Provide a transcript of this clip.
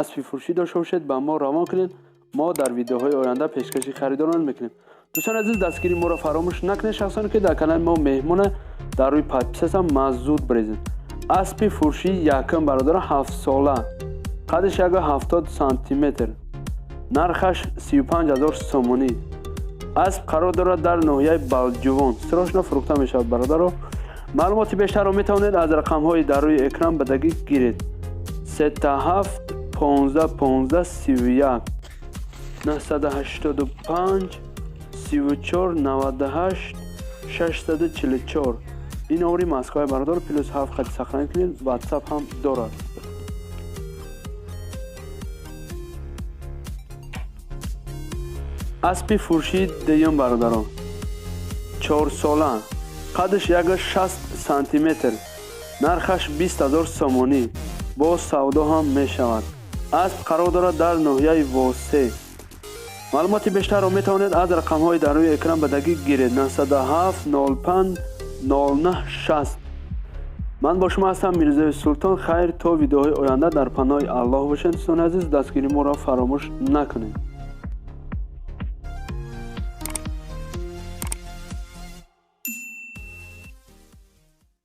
Аспи фурӯшӣ дошта бошед, ба мо равон кунед. Мо дар видеоҳои оянда пешкаши харидорон мекунем. Дӯстони азиз, дастгири моро фаромӯш накунед. Шахсоне ки дар канали мо меҳмона, дар рӯи подписаться маззуд брезед. Аспи фурӯшии якум, бародарон, 7-сола, қадаш 1,70 сантиметр, нархаш 35 000 сомонӣ. Асп қарор дорад дар ноҳияи Балҷувон, срочно фурӯхта мешавад, бародаро. Маълумоти бештарро метавонед аз рақамҳои дар рӯи экран бадагӣ гиред: 37 15 15 31, 985 34 98 644. Ин номери Москваи, бародар, +7 хати сохранить кунед, Ватсап ҳам дорад. Аспи фурӯшии дуюм, бародарон, 4-сола, қадаш 1,60 сантиметр, нархаш 20 000 сомонӣ, боз савдо ҳам мешавад. Асп қарор дорад дар ноҳияи Восе. Маълумоти бештарро метавонед аз рақамҳои дар рӯи экран бадагӣ гиред: 907 05 09 60. Ман бо шумо ҳастам, Мирзои Султон. Хайр, то видеоҳои оянда дар паноҳи Аллоҳ бошед. Дӯстони азиз, дастгири моро фаромӯш накунед.